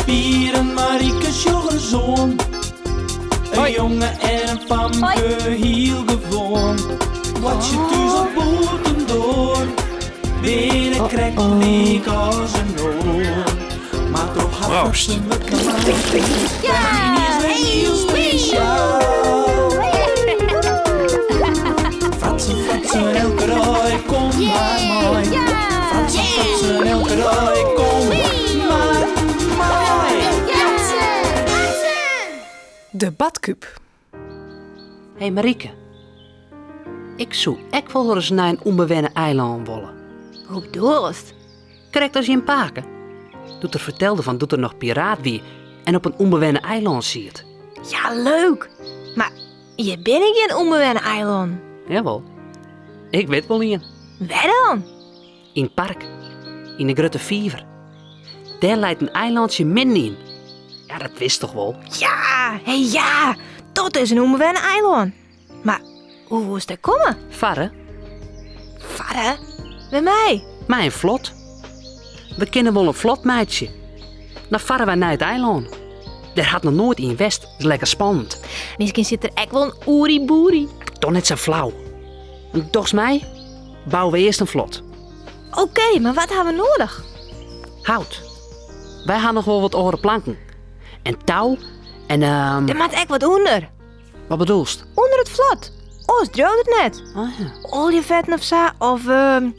Pier en Marike sjoch ris oan. In jonge en in famke, hiel gewoan. Boartsje thús of bûtendoar, binne krekt lyk as in oar. Mar troch har Proost. fratsen wurdt de is wer hiel spesjaal. Fratsen, fratsen, elke dei, kom mar mei. Fratsen, fratsen, elke dei, kom mar mei. De badkúb. Hey Marieke, ik soe ek wol ris nei in ûnbewenne eilân wolle. Hoe bedoelst? Krekt as jim pake. Doe't er fertelde fan doe't er noch piraat wie en op in ûnbewenne eilân siet. Ja, leuk. Mar hjir binne gjin ûnbewenne eilannen. Jawol, ik wit wol ien. Wêr dan? Yn it park, yn de grutte fiver. Dêr leit in eilantsje middenyn. Ja, dat witst toch wol? Ja, hé ja, dat is in ûnbewenne eilân. Mar hoe wolst dêr komme? Farre. Farre? Wêrmei? Mei in flot. We kinne wol in flot meitsje. Dan farre wy nei it eilân. Dêr hat noch noait ien west, is lekker spannend. Miskien sit der ek wol in oeriboery. Doch net sa flau. Dochst mei? Bouwe we earst in flot. Oké, mar wat ha we noadich? Hout. Wy ha noch wol wat âlde planken. En tou en ehm. Der moat ek wat ûnder. Wat bedoelst? Ûnder it flot. Oars driuwt it net. Oh ja. Oaljefetten of sa, of ehm,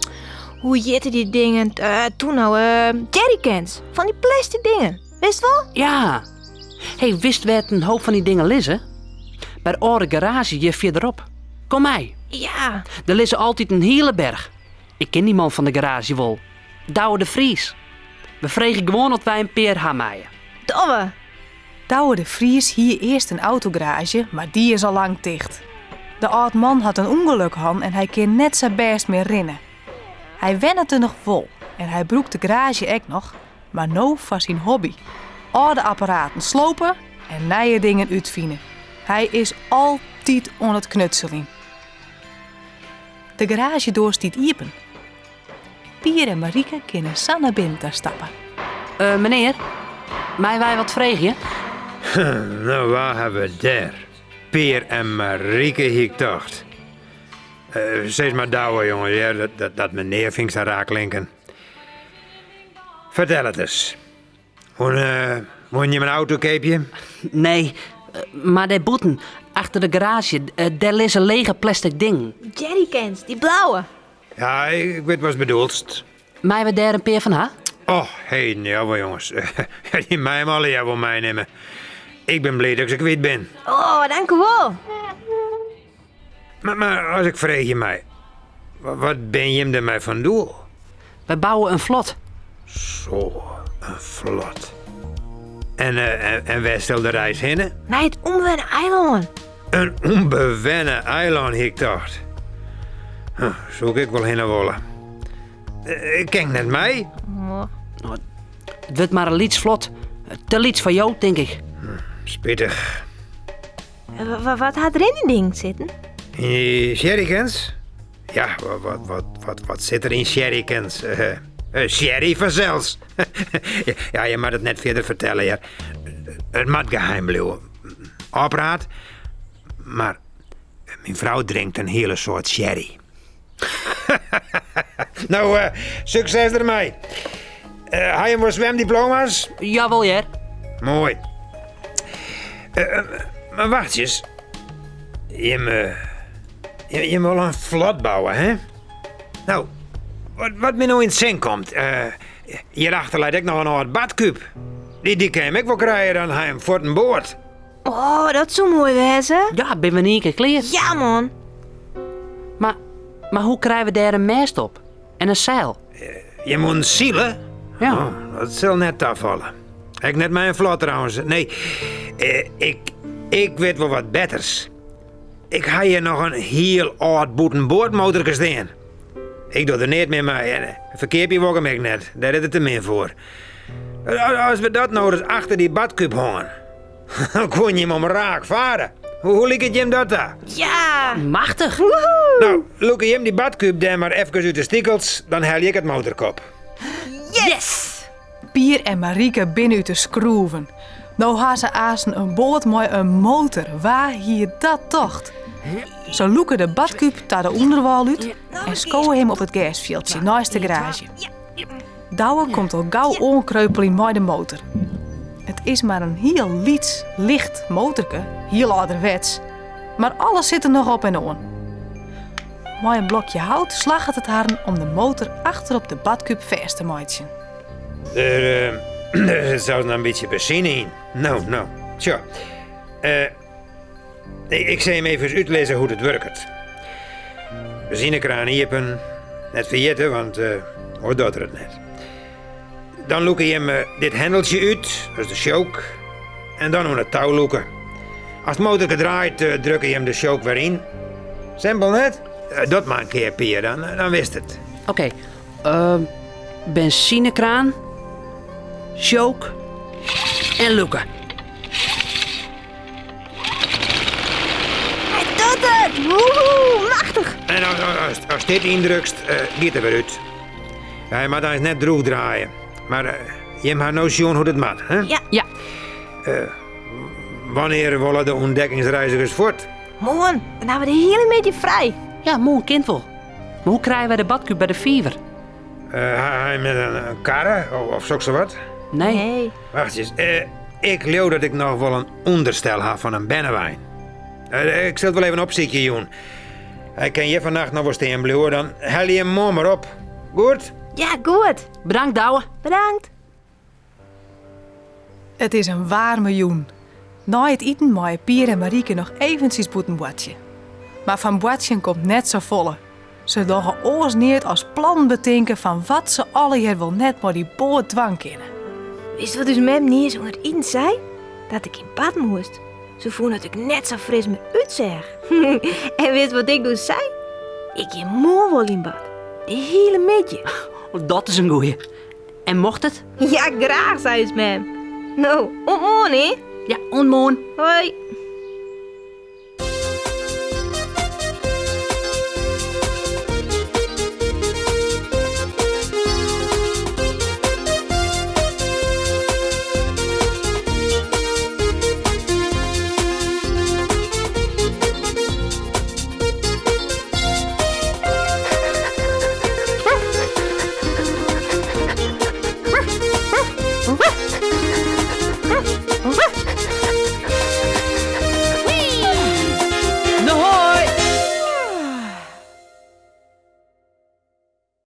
hoe hjitte dy dingen? Eh, toen no, uh, jerrycans. Fan dy plastic dingen. Witst wol? Ja. Hey, witst wêr't in hoop fan dy dingen lizze? By de âlde garaazje hjir fierderop. Kom mei. Ja. Der lizze altyd in hiele berch. Ik kin dy man fan de garaazje wol. Douwe de Vries. We freegje gewoan oft wy in pear ha meie. Dogge we. Douwe de Vries hie earst in autogaraazje, mar dy is al lang ticht. De âld man hat in ûngelok hân en hy kin net sa bêst mear rinne. Hy wennet der noch wol en hy brûkt de garaazje ek noch, mar no foar syn hobby, âlde apparaten slope en nije dingen útfine. Hy is altyd oan it knutseljen. De garaazjedoar stiet iepen. Pier en Marieke kinne sa nei binnen ta stappe. Uh, menear, meie wy wat freegje? Nou, wa ha we dêr? Pier en Marieke, hie ik tocht. Uh, sis mar Douwe, jonge, ja, dat, dat, dat menear fyn ik sa raar klinken. Fertel it ris. Woene, woene jim in auto keapje? Nee, mar dêr bûten, achter de garaazje, dêr lizze lege plastic dingen. Jerrycans, dy blauwe. Ja, ik wit watst bedoelst. Meie we dêr in pear fan ha? Och, heden, jawol jonges. Jim meie 'm allegear wol meinimme. Ik bin bliid dat ik se kwyt bin. Oh, dankewol. Mar, mar as ik freegje mei, wat bin jim dermei fan doel? Wy bouwe in flot. Zo, in flot. En, eh, en, en wêr sil de reis hinne? Nei it ûnbewenne eilân. In ûnbewenne eilân, hie ik tocht. Huh, soe ik ek wol hinne wolle. Eh, ik kin net mei. Oh. It wurdt mar in lyts flot. Te lyts foar jo, tink ik. Spitich. Wat hat der yn dy ding sitten? Yn dy sherrycans? Ja, wat, wat, wat, wat sit der yn sherrycans? Uh, uh, sherry fansels. ja, je moat it net fierder fertelle, hear. It moat geheim bliuwe. Ofpraat, mar myn frou drinkt in hiele soad sherry. no, uh, sukses dermei. Uh, ha je wol swimdiploma's? Jawol, hear. Moai. Uh, mar wachtsjes. Jim, uh, jim wolle in flot bouwe, hè? No, wat, wat my no yn it sin komt. Uh, hjirachter leit ek noch in âld badkúb. Dy, dy kin jim ek wol krije, dan ha jim fuort in boat. Oh, dat soe moai wêze. Ja, binne we yn ien kear klear. Ja, man. Mar, mar hoe krije we dêr in mêst op? En in seil? Jim woene sile? Ja. Oh, dat sil net tafalle. Ek net mei in flot trouwens. Nee, eh, ik, ik wit wol wat betters. Ik ha hjir noch in hiel âld bûtenboardmotorke stean. Ik doch der neat mear mei en eh, ferkeapje wol ik him ek net. Dêr is it te min foar. As we dat no ris achter dy badkúb hongen, dan koene jim omraak fare. Hoe liket jim dat ta? Ja! Machtich! No, lûke jim dy badkúb dêr mar efkes út de stikels, dan helje ik it motorke op. Yes! Pier en Marike binne út de skroeven. No ha se aansten in boat mei in motor. Wa hie dat tocht? Se lûke de badkúb ta de ûnderwâl út en skowe him op it gersfjildsje neist de garaazje. Douwe komt al gau oankreupeljen mei de motor. It is mar in hiel lyts, licht motorke, hiel âlderwets, mar alles sit der noch op en oan. Mei in blokje hout slagget it harren om de motor achterop de badkúb fêst te meitsjen. Der, der sit sels noch in bytsje benzine yn. No, no. Tsja. Ik sil jim even útlizze hoe't it wurket. Benzinekraan iepen, net ferjitte, want oars docht er it net. Dan lûke jim dit hendeltsje út, dat is de choke, en dan oan it tou lûke. As it motorke draait, drukke jim de choke wer yn. Simpel net? Dat mar in kear, Pier, dan, dan witst it. Oké, benzinekraan, choke en lûke. Hy docht it! Woehoe, machtich! En as, as, as dit yndrukst, uh, giet er wer út. Hy moat eins net drûch draaie. Mar uh, jim ha no sjoen hoe't it moat, hè? Ja. Ja. Uh, wannear wolle de ûntdekkingsreizgers fuort? Moarn, dan ha we de hiele middei frij. Ja, moarn kin wol. Mar hoe krije wy de badkúb by de fiver? Uh, ha jim in karre of, of soksawat? Nee. Nee. Wacht eens. Uh, ik leau dat ik noch wol in ûnderstel ha fan in bernewein. Uh, ik sil it wol even opsykje jûn. Hy kin hjir fannacht noch wol stean bliuwe, dan helje jim moarn mar op. Goed? Ja, goed. Bedankt, Douwe. Bedankt. It is in waarme jûn. Nei it iten meie Pier en Marike noch eventsjes bûten boartsje. Mar fan boartsjen komt net safolle. Se dogge oars neat as plannen betinke fan wat se allegear wol net mei dy boat dwaan kinne. Witst wat ús mem niis ûnder it iten sei? Dat ik yn bad moast. Se fûn dat ik net sa fris mear útseach. En witst wat ik doe sei? Ik gean moarn wol yn bad. De hiele middei. Dat is in goeie. En mocht it? Ja, graach, sei ús mem. No, oant moarn, hè? Ja, oant moarn. Hoi.